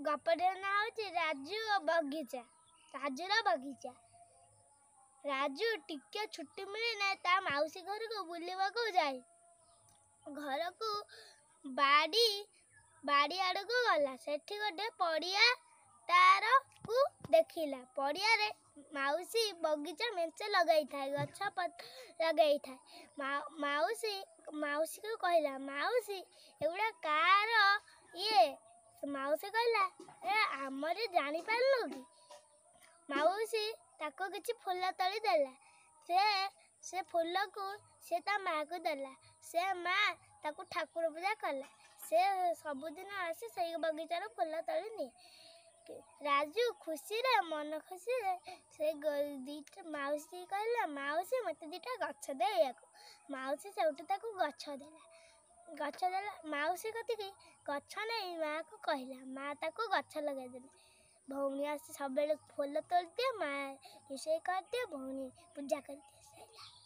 ଗପଟିର ନାଁ ହେଉଛି ରାଜୁ ଓ ବଗିଚା। ରାଜୁର ବଗିଚା। ରାଜୁ ଟିକେ ଛୁଟି ମିଳିଲେ ତା ମାଉସୀ ଘରକୁ ବୁଲିବାକୁ ଯାଏ। ଘରକୁ ବାଡ଼ି ବାଡ଼ି ଆଡ଼କୁ ଗଲା। ସେଠି ଗୋଟେ ପଡ଼ିଆ ତାରକୁ ଦେଖିଲା। ପଡ଼ିଆରେ ମାଉସୀ ବଗିଚା ମେଞ୍ଚେ ଲଗାଇଥାଏ, ଗଛ ଲଗାଇଥାଏ। ମାଉସୀ ମାଉସୀକୁ କହିଲା, ମାଉସୀ, ଏଗୁଡ଼ା କାହାର ଇଏ? ମାଉସୀ କହିଲା, ଏ ଆମର, ଜାଣିପାରିଲୁ କି? ମାଉସୀ ତାକୁ କିଛି ଫୁଲ ତୋଳି ଦେଲା। ସେ ଫୁଲକୁ ସେ ତା ମାଆକୁ ଦେଲା। ସେ ମା ତାକୁ ଠାକୁର ପୂଜା କଲା। ସେ ସବୁଦିନ ଆସି ସେଇ ବଗିଚାରୁ ଫୁଲ ତୋଳି ନିଏ। ରାଜୁ ଖୁସିରେ, ମନ ଖୁସିରେ ସେ ଦୁଇଟା ମାଉସୀ କହିଲା, ମାଉସୀ, ମୋତେ ଦୁଇଟା ଗଛ ଦେବାକୁ। ମାଉସୀ ସେଇଠୁ ତାକୁ ଗଛ ଦେଲା। ଗଛ ଦେଲା ମାଉସୀ କତିକି ଗଛ ନେଇ ମାଆକୁ କହିଲା। ମା ତାକୁ ଗଛ ଲଗାଇଦେଲେ। ଭଉଣୀ ଆସି ସବୁବେଳେ ଫୁଲ ତୋଳିଦିଏ, ମା ରୋଷେଇ କରିଦିଏ, ଭଉଣୀ ପୂଜା କରିଦିଏ। ସଇଲା।